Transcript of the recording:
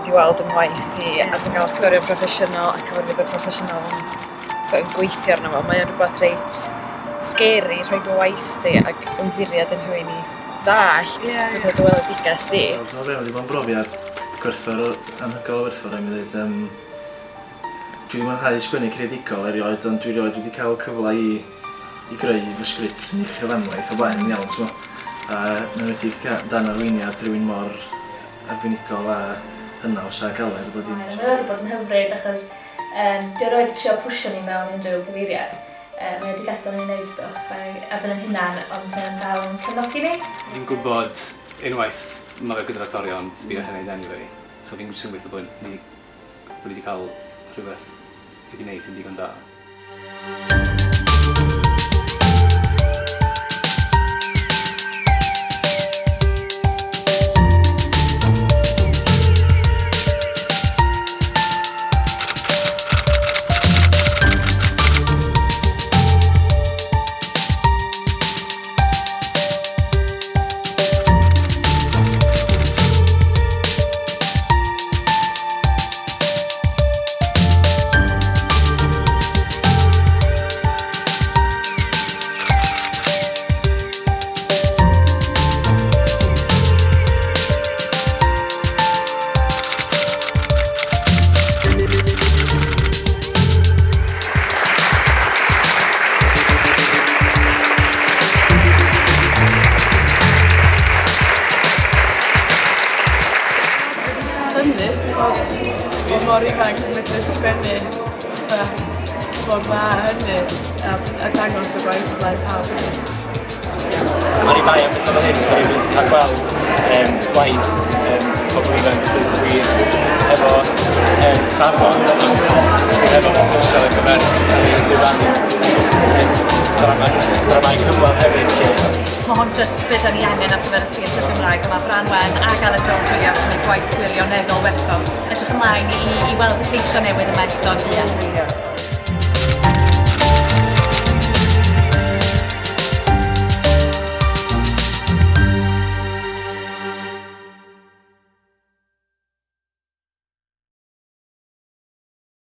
wedi weld yn waith i a dwi'n gael actorion proffesiynol ac cyfarwyddwyr proffesiynol yn, yn gweithio arno fo. Mae o'n rhywbeth reit scary rhoi dy waith di ac ymddiried yn rhywun i ddallt yeah, yeah. dy weledigaeth di. Wel, dwi'n meddwl, wedi bod yn brofiad gwerthfawr, anhygoel o werthfawr, rhaid mi ddweud. Um, dwi wedi mwynhau sgwennu creadigol erioed, ond dwi erioed wedi cael cyfle i, i greu fy sgript neu chyfanwaith o blaen yn iawn, ti'n A yn enwedig dan arweiniad rhywun mor arbenigol a hynaws a galed bod dim. Mae wedi bod yn hyfryd achos um, di o roed trio pwysio ni mewn unrhyw gyfeiriad. Mae wedi gadael ni wneud stwff ar ben ein hunan, ond mae o'n dal yn cefnogi ni. Fi'n gwybod unwaith mae fe gyda'r actorion, mm. byd allan neud anyway. So fi'n jyst yn gweithio bod ni, bod ni wedi cael rhywbeth wedi wneud sy'n digon da. Synnu bod o mor ifanc yn medru sgwennu fatha mor dda hynny a, a dangos y gwaith o flaen pawb. Mae'n i bai am bethau fel hyn, so ni'n cael gweld um, gwaith um, pobl ifanc sydd wir efo um, safon, ond sydd efo potensial ar gyfer cael ei lwyfannu um, drama, dramau cyflawn hefyd. Lle. Mae hwn jyst be da ni angen ar gyfer y theatr Gymraeg. Mae Fran Wen ac Aled Jones Williams yn ei gwaith gwirioneddol werthfawr. Edrych ymlaen i, i weld y lleisiau newydd yma eto yn fuan.